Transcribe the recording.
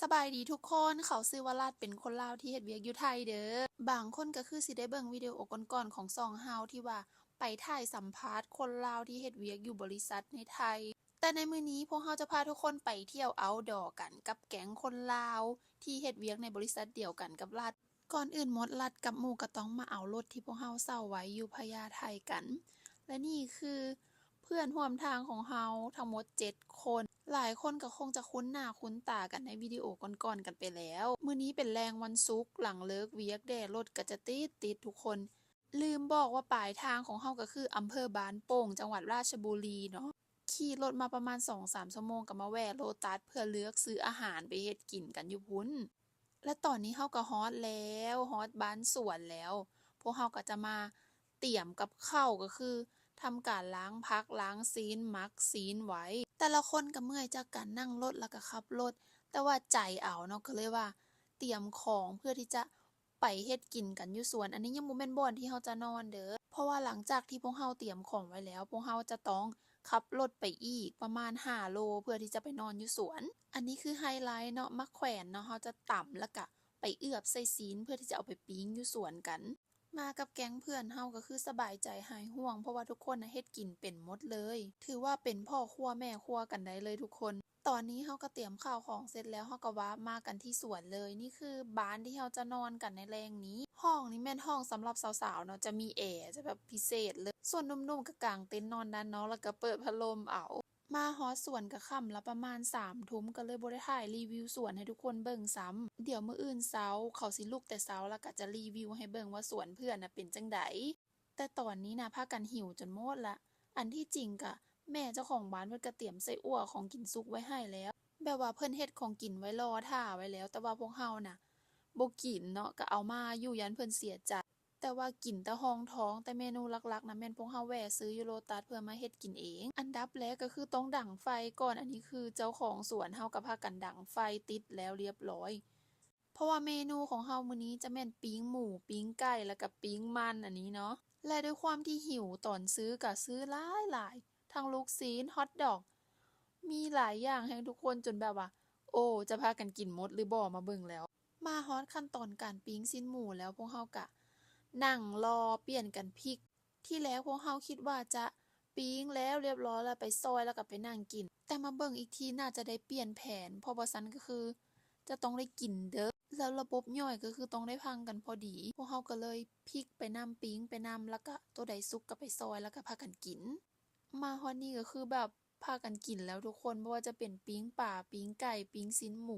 ສະບາຍດີທຸກຄົນ, ເຂົາຊື່ວ່າລັດ ເປັນຄົນລາວທີ່ເຮັດວຽກຢູ່ໄທເດີ້. ບາງຄົນກໍຄືຊິໄດ້ເບິ່ງວິດີໂອກ່ອນໆຂອງຊ່ອງເຮົາ ທີ່ວ່າໄປຖ່າຍສຳພາດຄົນລາວທີ່ເຮັດວຽກຢູ່ບໍລິສັດໃນໄທ. ແຕ່ໃນມື້ນີ້ພວກເຮົາຈະພາທຸກຄົນໄປທ່ຽວເອົາດໍກັນກັບແກັງຄົນລາວທີ່ເຮັດວຽກໃນບໍລິສັດດຽວກັນກັບລັດ. ກ່ອນອື່ນໝົດ ລັດກັບໝູ່ກໍຕ້ອງມາເອົາລົດທີ່ພວກເຮົາເຊົ່າໄວ້ຢູ່ພະຍາໄທກັນ. ແລະນີ້ຄືເພື່ອນຮ່ວມທາງຂອງເຮົາທັງໝົດເຈັດຄົນ. ຫຼາຍຄົນກໍຄົງຈະຄຸ້ນໜ້າຄຸ້ນຕາກັນໃນວິດີໂອກ່ອນໆກັນໄປແລ້ວ. ມື້ນີ້ເປັນແລງວັນສຸກ ຫຼັງເລີກວຽກແດ່ ລົດກໍຈະຕິດໆທຸກຄົນ. ລືມບອກວ່າປາຍທາງຂອງເຮົາກໍຄືອຳເພີບ້ານໂປ່ງ ຈັງຫວັດລາຊະບູລີເນາະ. ຂີ່ລົດມາປະມານສອງສາມຊົ່ວໂມງ ກໍມາແວ່ໂລຕັສເພື່ອເລືອກຊື້ອາຫານໄປເຮັດກິນກັນຢູ່ພຸ້ນ. ແລະຕອນນີ້ເຮົາກໍຮອດແລ້ວ, ຮອດບ້ານສວນແລ້ວ. ພວກເຮົາກໍຈະມາຕຽມກັບເຂົ້າ ກໍຄືທຳການລ້າງຜັກ, ລ້າງຊີ້ນ, ໝັກຊີ້ນໄວ້. ແຕ່ລະຄົນກໍເມື່ອຍຈາກການນັ່ງລົດ ແລ້ວກໍຂັບລົດ, ແຕ່ວ່າໃຈເອົາເນາະ, ກໍເລີຍວ່າຕຽມຂອງເພື່ອທີ່ຈະ ໄປເຮັດກິນກັນຢູ່ສວນ. ອັນນີ້ຍັງບໍ່ແມ່ນບ່ອນທີ່ເຮົາຈະນອນເດີ້, ເພາະວ່າຫຼັງຈາກທີ່ພວກເຮົາຕຽມຂອງໄວ້ແລ້ວ, ພວກເຮົາຈະຕ້ອງຂັບລົດໄປອີກປະມານຫ້າໂລ ເພື່ອທີ່ຈະໄປນອນຢູ່ສວນ. ອັນນີ້ຄືໄຮໄລເນາະ, ໝາກແຂວນເນາະ, ເຮົາຈະຕຳ ແລ້ວກະໄປເອືອບໃສ່ຊີ້ນ ເພື່ອທີ່ຈະເອົາໄປປີ້ງຢູ່ສວນກັນ. ມາກັບແກັງເພື່ອນເຮົາກໍຄືສະບາຍໃຈຫາຍຫ່ວງ, ເພາະວ່າທຸກຄົນນະເຮັດກິນເປັນໝົດເລີຍ. ຖືວ່າເປັນພໍ່ຄົວແມ່ຄົວກັນໄດ້ເລີຍທຸກຄົນ. ຕອນນີ້ເຮົາກໍຕຽມຂ້າວຂອງເສັດແລ້ວ, ເຮົາກໍວາບມາກັນທີ່ສວນເລີຍ. ນີ້ຄືບ້ານທີ່ເຮົາຈະນອນກັນໃນແລງນີ້. ຫ້ອງນີ້ແມ່ນຫ້ອງສຳລັບສາວໆເນາະ, ຈະມີແອ ຈະແບບພິເສດເລີຍ. ສ່ວນໜຸ່ມໆກໍກາງເຕັນນອນດ້ານນອກ ແລ້ວກໍເປີດພັດລົມເອົາ. ມາຮອດສວນກໍຄ່ຳລະ ປະມານສາມທຸ່ມ, ກໍເລີຍບໍ່ໄດ້ຖ່າຍຣີວິວສວນໃຫ້ທຸກຄົນເບິ່ງຊ້ຳ. ດຽວມື້ອື່ນເຊົ້າ ເຂົາຊິລຸກແຕ່ເຊົ້າ ແລ້ວກໍຈະຣີວິວໃຫ້ເບິ່ງວ່າສວນເພື່ອນນະເປັນຈັ່ງໃດ. ແຕ່ຕອນນີ້ນະ ພາກັນຫິວຈົນໝົດລະ. ອັນທີ່ຈິງກະແມ່ເຈົ້າຂອງບ້ານເພິ່ນກະຕຽມໄສ້ອົ່ວຂອງກິນສຸກໄວ້ໃຫ້ແລ້ວ. ແບບວ່າເພິ່ນເຮັດຂອງກິນໄວ້ລໍຖ້າໄວ້ແລ້ວ, ແຕ່ວ່າພວກເຮົານະບໍ່ກິນເນາະ, ກະເອົາມາຢູ່ ຢ້ານເພິ່ນເສຍໃຈ. ແຕ່ວ່າກິນແຕ່ຮອງທ້ອງ, ແຕ່ເມນູຫຼັກໆນະແມ່ນພວກເຮົາແວ່ຊື້ຢູ່ໂລຕັສເພື່ອມາເຮັດກິນເອງ. ອັນດັບແລກກໍຄືຕ້ອງດັງໄຟກ່ອນ. ອັນນີ້ຄືເຈົ້າຂອງສວນເຮົາກໍພາກັນດັງໄຟຕິດແລ້ວລຽບຮ້ອຍ. ເພາະວ່າເມນູຂອງເຮົາມື້ນີ້ຈະແມ່ນປີ້ງໝູ, ປີ້ງໄກ່ ແລ້ວກໍປີ້ງມັນອັນນີ້ເນາະ. ແລະດ້ວຍຄວາມທີ່ຫິວ, ຕອນຊື້ກໍຊື້ຫຼາຍໆ, ທັງລູກຊີ້ນ, ຮອດດອກ, ມີຫຼາຍຢ່າງແຮງທຸກຄົນ, ຈົນແບບວ່າ ໂອ້ ຈະພາກັນກິນໝົດຫຼືບໍ່ ມາເບິ່ງແລ້ວ. ມາຮອດຂັ້ນຕອນການປີ້ງຊີ້ນໝູແລ້ວ, ພວກເຮົາກະນັ່ງລໍປ່ຽນກັນພິກ. ທີແລກພວກເຮົາຄິດວ່າຈະປີ້ງແລ້ວລຽບຮ້ອຍແລ້ວໄປຊອຍ ແລ້ວກໍໄປນັ່ງກິນ, ແຕ່ມາເບິ່ງອີກທີໜ້າຈະໄດ້ປ່ຽນແຜນ, ເພາະບໍ່ຊັ້ນກໍຄືຈະຕ້ອງໄດ້ກິນເດິກ, ແລ້ວລະບົບຍ່ອຍກໍຄືຕ້ອງໄດ້ພັງກັນພໍດີ. ພວກເຮົາກໍເລີຍພິກໄປນຳ, ປີ້ງໄປນຳ, ແລ້ວກໍໂຕໃດສຸກກໍໄປຊອຍ ແລ້ວກໍພາກັນກິນ. ມາຮອດນີ້ກໍຄືແບບພາກັນກິນແລ້ວທຸກຄົນ, ບໍ່ວ່າຈະເປັນປີ້ງປາ, ປີ້ງໄກ່, ປີ້ງຊີ້ນໝູ,